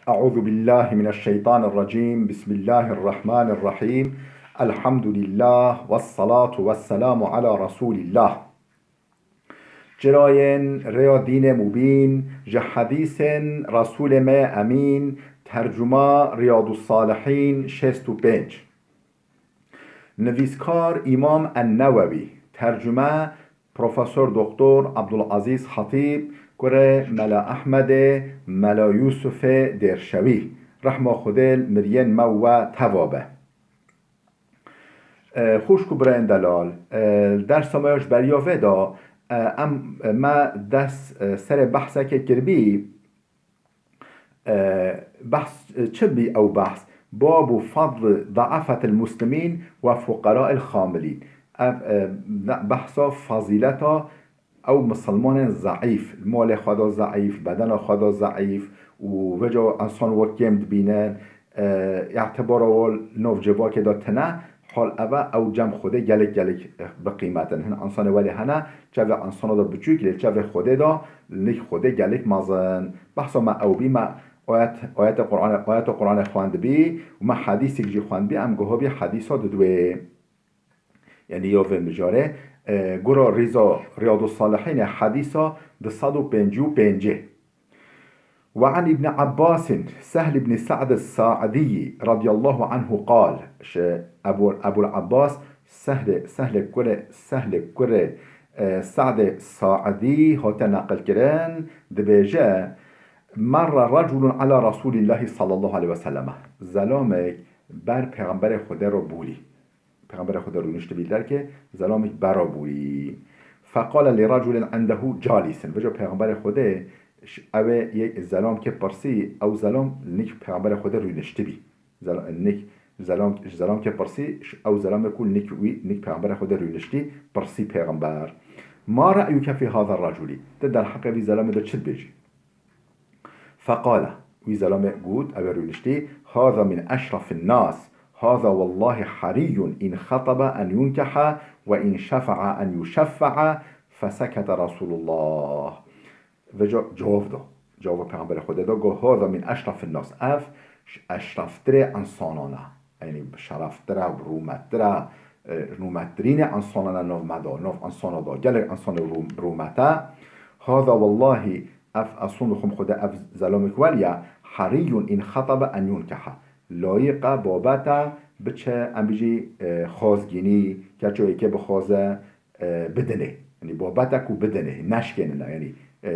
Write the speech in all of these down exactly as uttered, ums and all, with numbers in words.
أعوذ بالله من الشيطان الرجيم. بسم الله الرحمن الرحيم. الحمد لله والصلاة والسلام على رسول الله. Çirayên rêya dînê mubîn, ji hedîsên Resûlê me yê Emîn, tercuma Riyadussalihîn şêst û pênc. Nivîskar Îmam En-Newewî, tercume Profesor Doktor Abdulazîz Hatîb, kurê Mela Ehmedê, Mela Yûsifê Dêrşewî, rehma Xwedê li miriyên me û we teva be. E, xwişk û birayên delal, e, dersa me ya ji beriya vê de, e, em, e, me dest, e, serê behsekê kiribî, e, behs, e, çi bî ew behs? Babu fadl da'afetil muslimîn ve fuqarail xamilîn. Ev, e, ne-, behsa fazîleta ew misilmanên zeîf, li malê xwe de zeîf, bedena xwe de zeîf û vêca ensan wek kêm dibînin, e, îtibara wan li nav civakê de tune, hal ev e, ew cem Xwedê gelek, gelek, e, bi qîmet in. Hin ensanê welê hene, çavê ensana de biçûk, lê çavê Xwedê de li nêk Xwedê gelek mezin. Behsa me ew bî, me ayet, ayetê Qur'anê, ayeta Qur'anê xwendibî û me hedîsek jî xwendibî, em guha bî hedîsa didwê. Yanî ya vê mijarê, e, gora rîza Riyadussalihînê hedîsa du sed û pêncî û pêncê. وعن ابن عباس سهل بن سعد الساعدي رضي الله عنه قال، ji Ebu, Ebul Abbas Sehlê, Sehlê kurê, Sehlê kurê, e, Sa'dê Sa'dî hate neqilkirin, dibêje, مر رجل على رسول الله صلى الله عليه وسلم. Zelamek ber Pêxemberê Xwedê re bûrî. Pêxemberê Xwedê rûniştibî derkê, zelamek bera bûyî. فقال لرجل عنده جالس. Vêca Pêxemberê Xwedê, ş-, ew ê yek zelamkê pirsî, ew zelam li nêk Pêxemberê Xwedê rûniştibî. Zel-, nêk zelam, ji zelamkê pirsî, ş-, ew zelamê ku li nêk wî, nêk Pêxemberê Xwedê rûniştî, pirsî Pêxember. ما رأيك في هذا الرجل؟ Tu derheqê vî zelamê de çi dibêjî? فقال، wî zelamê got, ew ê rûniştî, هذا من أشرف الناس، هذا والله حري إن خطب أن ينكح وإن شفع أن يشفع، فسكت رسول الله. Vêca cewab da. Cewaba Pêxemberê Xwedê da, got, هذا من أشرف الناس. Ev ji eşreftirê ensanan e. Yanî bi şereftir e, bi rûmettir e, e, rûmettirînê ensanan e nav me da, nav ensana da. Gelek ensanê rû-, rûmet e. هذا والله Ev, ez sond dixwim Xwedê, ev zelamik welî ye, حري إن خطب أن ينكح. Layîq e, babet e, biçe, em bijî, e, xwazgînî, keço yekê bixwaze, e, bidinê. Yanî babet e ku bidinê, neşkênine, yanî, e,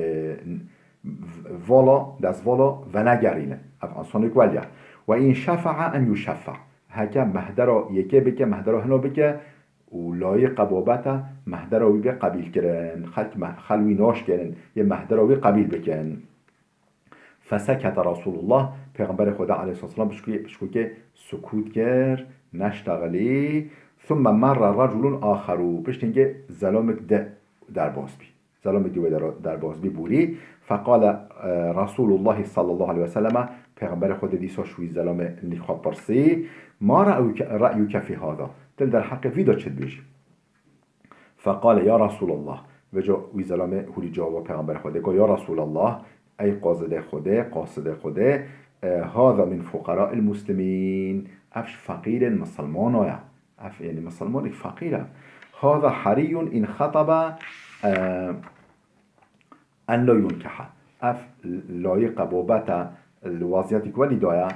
n-, v-, vala, destvala venegerîne. Ev ensanik welî ye. وإن شفع أن يشفع. Heke mehdera yekê bike, mehdera hino bike, û layîq e, babet e, mehdera wî bê qebîlkirin, xelk me-, xel wî naşkênin, yê mehdera wî qebîl bikin. فسكت رسول الله، Pêxemberê Xwedê aleyhisselam pişkû-, pişkûkê sukût kir, neştexilî. ثم مر رجل آخر، piştî hingê zelamik di derbas bî. Zelamekî wê dera-, derbas bî bûrî. فقال، e, رسول الله صلى الله عليه وسلم، Pêxemberê Xwedê dîsa ji wî zelamê nîk xwe pirsî, ما رأيك، رأيك في هذا؟ Tu li derheqê vî de çi dibêjî? فقال، يا رسول الله. Vêca wî zelamê hûrî cewaba Pêxemberê Xwedê got, يا رسول الله، ey qazidê Xwedê, qasidê Xwedê, e, هذا من فقراء المسلمين. Ev ji feqîrên misilmana ye. Ev, yanî misilmanek feqîr e. هذا حري إن خطب، e, أن لا ينكح. Ev layîq e, babet e, li wezîyetek welî de ye,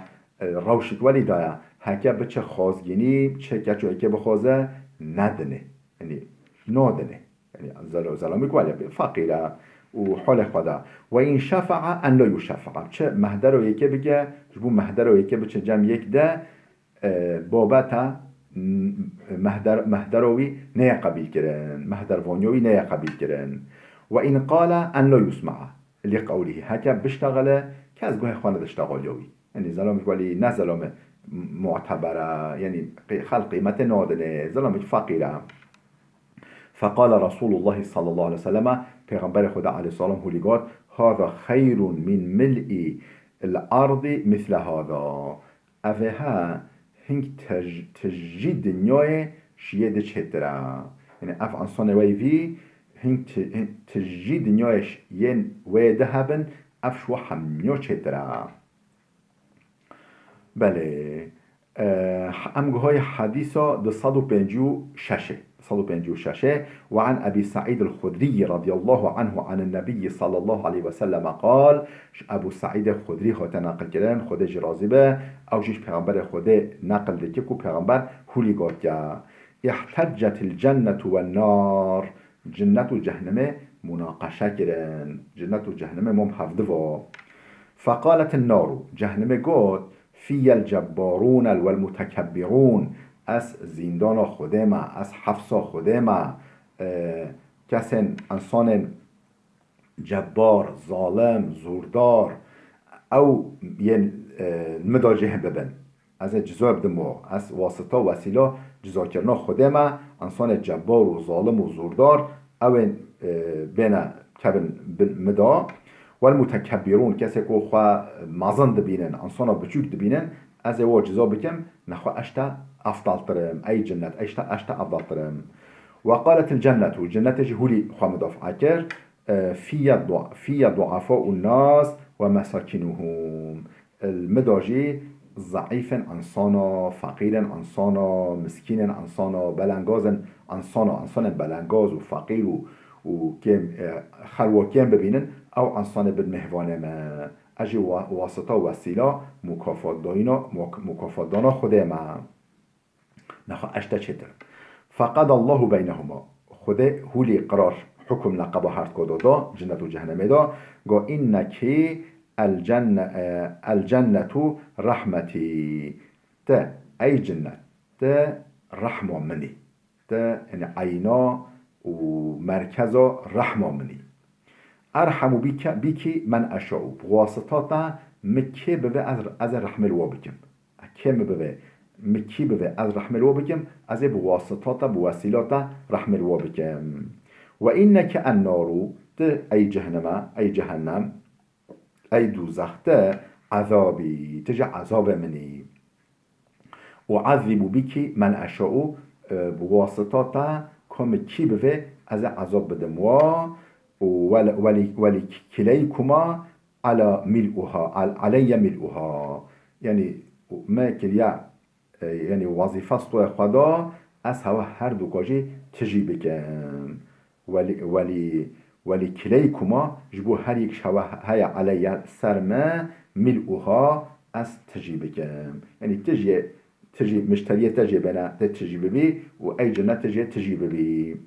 rewşek welî de ye. Heke biçe xwazgînî, biçe keço yekê bixwaze, nedinê. Yanî, nadinê. Yanî, zelo-, zelamik welî ye, feqîr e û holê xwe de. وإن شفع أن لا يشفع. Biçe mehdero yekê bike, ji bo mehdero yekê biçe cem yek de, e, babet e, m-, mehder-, mehdera wî neyê qebîlkirin, mehdervaniya wî neyê qebîlkirin. وإن قال أن لا يسمع لقوله. Heke biştexile, kes guhê xwe nede ştexaliya wî. Yanî zelamik welî ne zelamê muteber e, yanî qî-, xelk qîmetê nadinê, zelamik feqîr e. فقال رسول الله صلى الله عليه وسلم، Pêxemberê Xwedê aleyhisselam hûrî got, هذا خير من ملء الأرض مثل هذا. Ev ê he hing tij-, tijî dinyayê ji yê di çêtir e. Yanî ev ensanê wey vî hing ti-, hing tijî dinyayê ş-, yên wê di hebin, ev ji we hemî çêtir e. Belê. E, em guhayê hedîsa du sed û pêncî û şeş ê. Du sed û pêncî û şeş ê. Ve an Ebî Seîd el-Xudrî radiyallahu anhu anin Nebî sallallahu aleyhi ve selleme qal, ji Ebû Seîdê Xudrî hate neqilkirin, Xwedê jî razî be, ew jî ji Pêxemberê Xwedê neqil dike ku Pêxember hûlî gotiye, "İhtaccet il-cennetu ve nar." Cinnet û cehnemê munaqeşe kirin. Cinnet û cehnemê mom hevdiva. Feqalet in-naru, cehnemê got, "Fiyel cebbarûne vel mutekebbirûn." Ez zîndana Xwedê me, ez hefsa Xwedê me. E, kesên, insanên cebbar, zalim, zûrdar, ew yên, e, min de cih bibin. Ez ê ciza bidim wan. Ez wasita, wesîla cizakirina Xwedê me, însanê cebbar û zalim û zûrdar, ew ên, e, bêne kevin bin min de. Wel mutekebbirûn, kesê ku xwe mezin dibînin, însana biçûk dibînin, ez ê wan ciza bikim, nexwe ez ji te efdaltir im, ey cinnet, ez ji te, ez ji te efdaltir im. Ve qaletil cennetu, cinnetê jî hûlî xwe min de fe'l kir, e, fiyye du-, fiyye du'afa'un nas ve mesakinuhum. Li min de jî zeîfên însana, feqîrên însana, miskînên însana, belengazên însana, însanên belengaz û feqîr û, û kêm, e, xelwa kêm bibînin, ew însanê bin mêvanê me. Ez jî wa-, wasita, wesîla mukafatdayîna, muk-, mukafatdana Xwedê me. Nexwe ez ji te çêtir im. Feqedallahu beynehuma. Xwedê hûlî qirar, hukum li qeba her duka de da, cinnet û cehnemê da, got, "Inneki el cenne-, e, el cennetu rahmetî." Te, ey cinnet, te rehma min î. Te, yani, eyna û merkeza rehma min î. "Erhemu bike, biki men eşa'u." Bi wasita te min kê bibe ez, ez ê rehmê li we bikim. Kê min bibe, min kî bibe ez rehmê li we bikim, ez ê bi wasita te, bi wesîla te rehmê li we bikim. "Ve inneke en-naru", tu ey cehneme, ey cehennem, ey dûzex, tu ezabî, tu jî ezabê min î. "U'ezzibu biki men eşa'u", e, bi wasita te, ka min kî bibe, ez ê ezab bidim wa. "Û wel-, welî-, welî kileykuma ala mil'uha, al-, aleyye mil'uha." Yani, me kiriye, e, yani, wezîfe stoyê xwe da, ez hewe her duka jî tijî bikim. Welî, welî, welî kileykuma, ji bo her yek ji hewe heye aleyye ser me, mil'uha, ez tijî bikim. Yani, tijê, tijî, mişteriyê te jê bêne, te tijî bibî û ey cinnet te jê tijî bibî.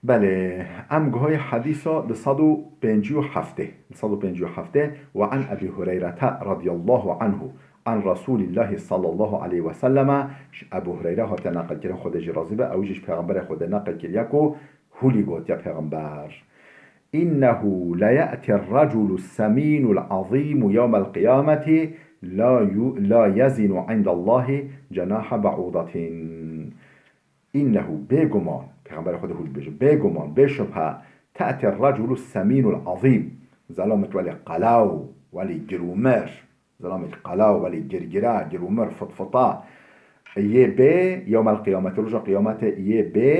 Belê, em guhayê hedîsa du sed û pêncî û heftê, du sed û pêncî û heftê, "Ve an Ebî Hureyrete radiyallahu anhu, an Resûlîllahî sallallahu aleyhi ve selleme", ji Ebû Hureyre hate neqilkirin, Xwedê jî razî be, ew jî ji Pêxemberê Xwedê neqil kiriye ku hûlî gotiye Pêxember, "Innehu leye'tir-reculus-semînul-azîmu yewmel-qiyameti la yu-, la yezinu indallahi cenahe be'ûdetin." "Înnehu", bêguman, Pêxemberê Xwedê hûn dibêjin, bêguman, bê şubhe, "te'tir-reculus-semînul-azîm", zelamek welî qelew, welî girûmir, zelamek qelew, welî girgire, girûmir, fitfita, yê bê, yewmel-qiyameti, roja qiyametê yê bê,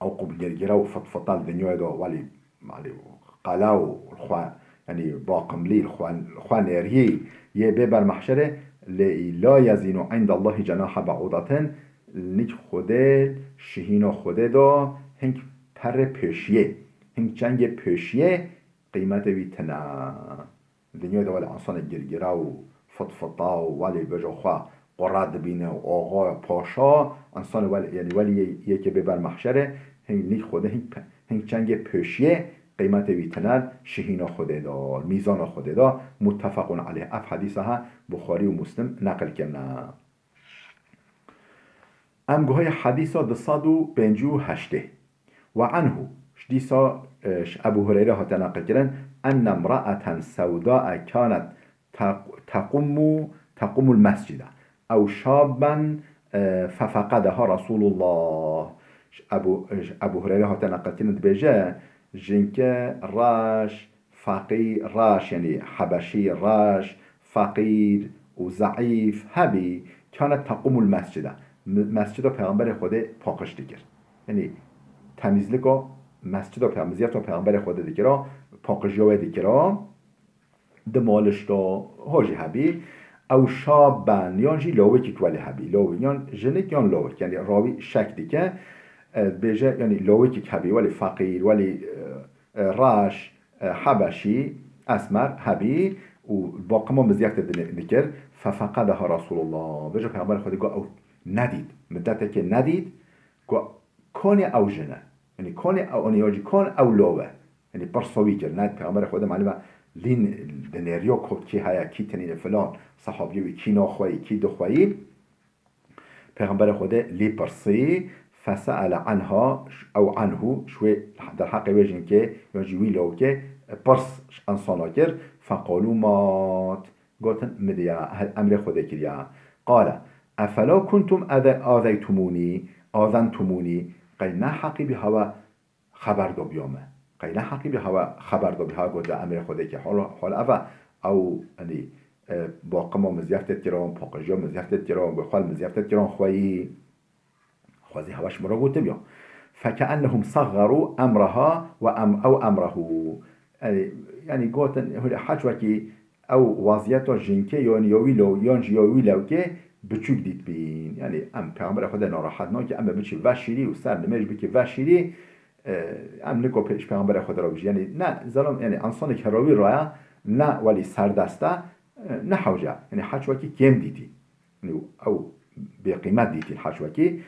ew qub girgire û fitfita li dinyayê de welî, welî qelew, xwe, yanî baqimlî, xwe, xwe nêrî, yê bê ber mehşerê, lê la yezînu indallahî cenaha be'ûdatin, li nîk Xwedê, şihîna Xwedê de hing perê pêşiyê, hing çengê pêşiyê qîmetê wî tine. Dinyayê de welê însanê girgira û fitfita û welê bêje xwe qura dibîne û axaya, paşa, însanê welê, yanî welê yê-, yekê bê ber mehşerê, hing nîk Xwedê, hing pe-, hing çengê pêşiyê qîmetê wî tine, şihîna Xwedê de, mîzana Xwedê de. Muttefequn aleyh. Ev hedîsa he Buxarî û Muslim neqil kirine. Em guhayê hedîsa du sed û pêncî û heştê. Ve anhu, ji dîsa, e, ji Ebu Hureyre hate neqilkirin, "Enne mraeten sewdae kanet teq-, tequmu, tequmul mescide. Ew şabben, e, fefeqedeha Resulullah." Ji Ebu, ji Ebu Hureyre hate neqilkirin dibêje, jinke reş, feqîr, reş, yanî hebeşî, reş, feqîr û zeîf hebî, kânet teqûmul mescide. Me-, mescida Pêxemberê Xwedê paqij dikir. Yanî temîzlika mescida Pê-, mizgefta Pêxemberê Xwedê dikira, paqijiya wê dikira. di malişta ha jî hebî, ew şaben, yan jî lawikek welê hebî, lawik, yan jinik, yan lawik, yanî rawî şek dike, e, dibêje, yanî lawikek hebî, welî feqîr, welî, e, e, reş, e, hebeşî, esmer, hebî û baqima mizyekte dine-, dikir, fefeqedeha Resulullah. Bêje Pêxemberê Xwedê got ew nedît, midetekê nedît, got, konê ew jin e. Yanî konê ew, yanî ya jî kon ew law e. Yanî pirsa wî kir. Ne, Pêxemberê Xwedê malûm e lîn dinêriya ku kî heye, kî tinîne filan, sehabiyê wî kî naxweyî, kî dixweyî. Pêxemberê Xwedê lî pirsî, fese'ele anha, ew anhu, ji wê derheqê wê jinkê, yan jî wî lawikê, pirs ji insana kir, feqalû mat, gotin, midiya, he-, emrê Xwedê kiriya. Qale, efela kuntum eze-, azeytumûnî, azentumûnî, qey ne heqî bî hewe xeber dabiya me. Qey ne heqî bî hewe xeber dabî, ha gotiya emrê Xwedê ke hol, hol ev e, ew, yanî, e, baqima mizyefte kiran, paqijiya mizyefte kiran, wê xwel mizyefte kiran xweyî. Xwezî hewe ji min re gotibiya. Fekeennehum saggerû emreha ve em-, ew emrehu. Yanî, yanî gotin, hûlê heç wekî ew weziyeta jinkê yan ya wî law-, yan jî ya wî lawikê biçûk dîtibîn. Yanî em Pêxemberê Xwedê narahet nakin, em ê biçî veşîrî û ser nimêj bikî veşîrî, e, em niko pêş Pêxemberê Xwedê re bijî. Yanî ne, zelom, yanî insanek herawî raya, ne welî serdest e, e, ne hewce. Yanî heç wekî kêm dîtî. Yanî ew bêqîmet dîtî heç wekî.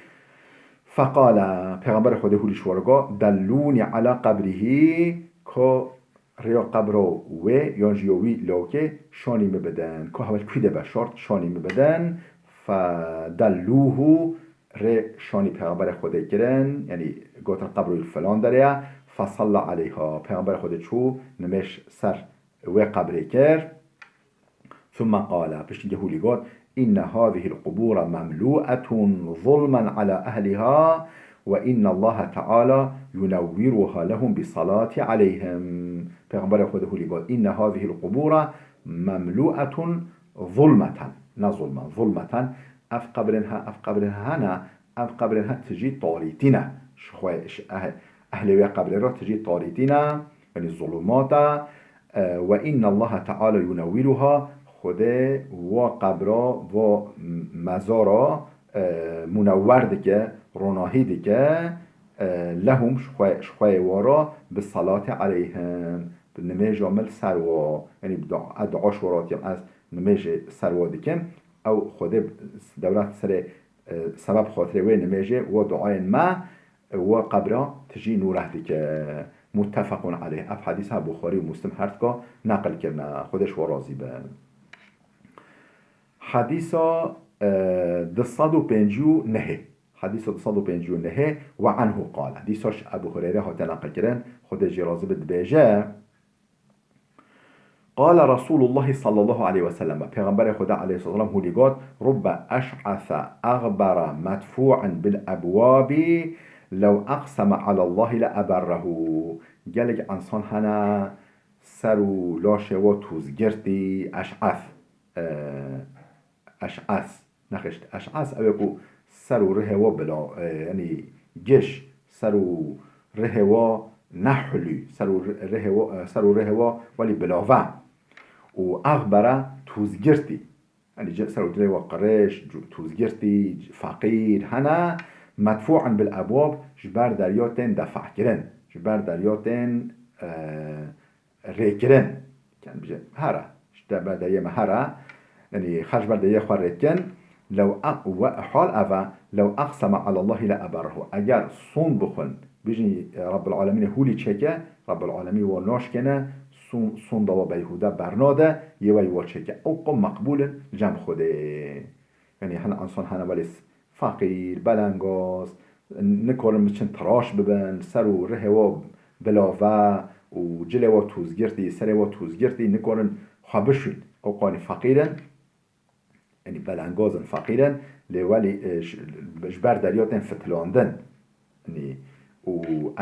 Feqale, Pêxemberê Xwedê hûlî ji we re got, dellûnî ala qebrihî, ko rêya qebra wê, yan jî ya wî lawikê şanî min bidin. Ku hewl kû de be şart şanî min bidin. Fedellûhu, rê şanî Pêxemberê Xwedê kirin, yanî gotin qebra wî li filan derê ye. Fesalla aleyha, Pêxemberê Xwedê çû nimêj ser wê qebrê kir. Thumme qale, piştî hûlî got, inne hazihil qubura memlû'etun zulmen ala ehliha ve innallaha teala yunewwiruha lehum bi salati aleyhim. Pêxemberê Xwedê hûlî got, inne hazihil qubura memlû'etun zulmeten. Ne zulmen, zulmeten. Ev qebrên he, ev qebrên hene, ev qebrên he tijî tarîtî ne. Ji xwe, ji eh-, ehlê wê qebrê re tijî tarîtî ne, yanî zulûmat e. E, ve innallaha teala yunewwiruha, Xwedê wa qebra, va mezara, e, munewwer dike, ronahî dike, e, lehum, ji xwe, ji xweyê wa re, bi salati aleyhim, bi nimêja min li ser wa, yanî bi dua, dua ji wa re dikim, ez nimêjê ser wa dikim, ew Xwedê dewlet serê, e, sebeb xatirê wê nimêjê, wa duayên me, wa qebra tijî nûreh dike. Muttefequn aleyh. Ev hedîsa Buxarî û Muslim her tika neqil kirine. Xwedê ji we razî be. Hedîsa, e, du sed û pêncî û nehê. Hedîsa du sed û pêncî û nehê, ve anhu qale. Dîsa ji Ebu Hureyre hate neqilkirin, Xwedê jê razî be, dibêje, Qale Resûlullahî sallallahu aleyhi ve sellem, Pêxemberê Xweda aleyhisselam hûlî got, rubbe eş'ese eğbere medfû'in bil ebwabî lew eqseme alallahî le eberrehu. Gelek ensan hene ser û laşê we tûzgirtî, eş'es, e, eş'es. Nexişt. Eş'as ew ê ku ser û rihê we bila, e, yanî giş, ser û rihê we nehulî, ser û ri-, rihê we, e, ser û rihê we welî bilave. Û axbere tûzgirtî. Yanî ce-, ser û dilê we qirêj, cu-, tûzgirtî, feqîr hene, medfû'en bil ebwab, ji ber derya tên defehkirin, ji ber derya tên, e, rêkirin. Yanî bije, here. Ji te ber deriyê me here. Yanî xer ji ber deriyê xwe rê dikin. Lew a-, we hal ev e, lew aqseme alallahî le eberrehu. Eger sûnd bixwin, bijî, e, Rabbil Alemînê hûlî çêke, Rabbil Alemîn we naşkêne, sûn-, sûnda we beyhûde bernade, yê we yê we çêke. Ew qom meqbûl in li cem Xwedê. Yanî hene ensan hene welê s-, feqîr, belengaz, nikarin biçin tiraş bibin, ser û rihê we bilave û cilê we tûzgirtî, serê we tûzgirtî, nikarin xwe bişûn. Ew qanî feqîr in, yanî belengaz in, feqîr in, lê welî, e, ji, ji ber derya tên fitilandin. Yanî, û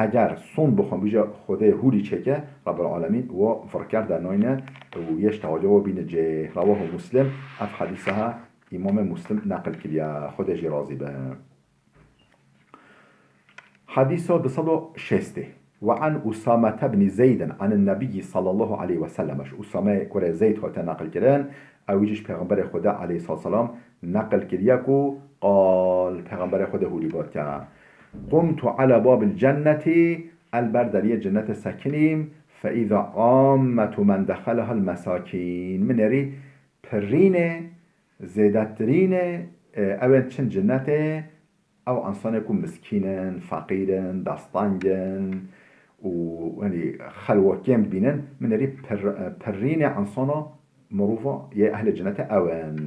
eger sûnd bixwin, bije Xwedê hûrî çêke, Rebbil Alemîn we virker dernayne û yê ji tealiya we bîne cê. Rewahu Muslim, ev hedîsa ha Îmamê Muslim neqil kiriye. Xwedê jê razî be. Hedîsa du sed û şêstê. وعن أسامة بن زيد عن النبي صلى الله عليه وسلم. Ji Usame kurê Zeyd hate neqil kirin. Ew jî ji Pêxemberê Xwedê aleyhisselam neqil kiriye ku qal Pêxemberê Xwedê hûrî gotiye: "قمت على باب الجنة، el ber deriyê cennetê sekinîm, فإذا عامة من دخلها المساكين." Min êrî pirînê, zêdetirînê, e, ew ên çin cennetê, ew ensanê ku miskîn in, feqîr in, desteng in û, yanî, xelwekiyên dibînin, min êrî pir-, pirînê ensana mirova yê ehlê cennetê ew in.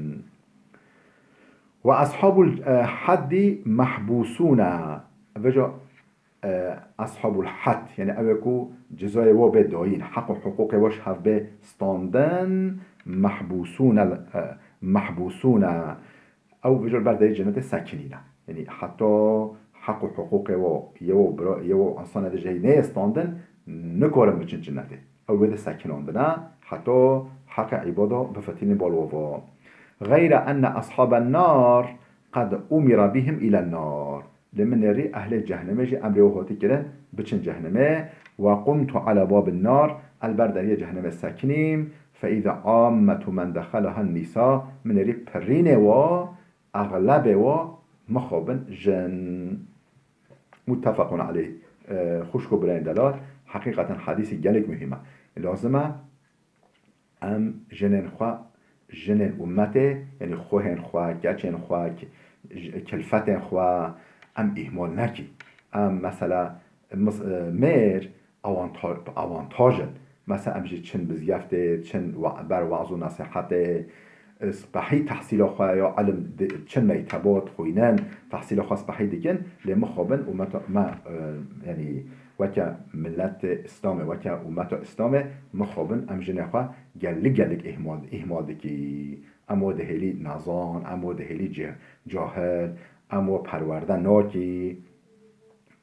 "وأصحاب الحد محبوسون." Vêca, e, ashabul had, yanî ew ê ku cezayê we bê dayîn, heq û hiqûqê we ji hev bê standin, mehbûsûne, e, mehbûsûne. Ew vêca li ber derê cennetê sekinîne. Yanî heta heq û hiqûqê we, yê we bira, yê we insana de jê neyê standin, nikarin biçin cennetê. Ew wê de sekinandine, heta heqê îbada bifetilîn bal we va. "غير أن أصحاب النار قد أمر بهم إلى النار." Lê min êrî ehlê cehnemê jî emrê wan hatî kirin, biçin cehnemê. "وقمت على باب النار", el ber deriyê cehnemê sekinîm, "فإذا عامة من دخلها النساء", min êrî pirînê wa, exlebê wa, mixabin jin. Muttefaqun aleyh. E, xwişk û birayên delal, heqîqeten hedîsî gelek muhîm e. Lazim e em jinên xwe, jinên ummetê, yanî xwehên xwe, keçên xwe, k-, j-, kilfetên xwe em îhmal nekî. Em mesela mis-, e, mêr awanta-, awantaj in. Mesela em jî çin bizgeftê, çin wa-, ber waz û nesihetê, e, spehî tehsîla xwe ya ilim di-, çin mektebat xwînin, tehsîla xwe spehî dikin, lê mixabin umeta me, e, yanî weke milletê Îslamê, weke ummeta Îslamê mixabin em jinê xwe gelek gelek îhmal, îhmal dikî. Em wan dihêlî nezan, em wan dihêlî ce-, cahil, em wan perwerde nakî,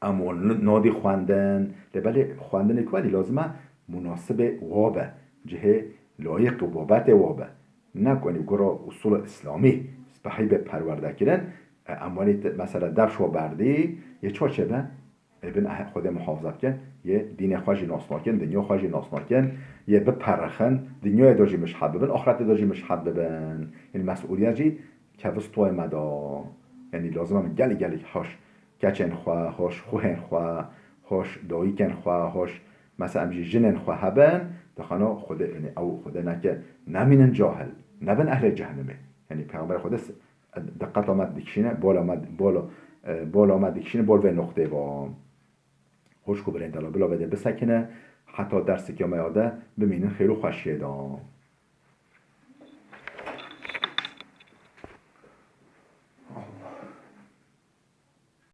em wan n-, nadî xwendin. Lê belê xwendinê ku herî lazim e, munasibê wa be, cihê layiq û babetê wa be. Ne ku, yanî, gora usûla Îslamî spehî be perwerde kirin, e, em wanî te-, mesela dev şo berdî, yê çawa çêbe? Ê bin eh-, Xwedê muhafaza bikin, yê dînê xwe jî nas nakin, dinya xwe jî nas nakin, yê biperixin, dinyayê de jî mişhed bibin, axretê de jî mişhed bibin. Yanî mesûliyet jî kevistwayê me da. Yanî lazim e min gelek gelek hoş keçên xwe, hoş xuhên xwe, hoş dayikên xwe, hoş, mesela em jî jinên xwe hebin, dixana Xwedê, yanî ew Xwedê neke nemînin cahil, nebin ehlê cehennemê. Yanî Pêxemberê Xwedê s-, diqeta me dikişîne, bola me, bola, e, bola me dikişîne, bol vê noqtê va. Xwişk û birên delal, bila vê de bisekine, heta dersikê me ya de bimînin xêr û xweşiyê de.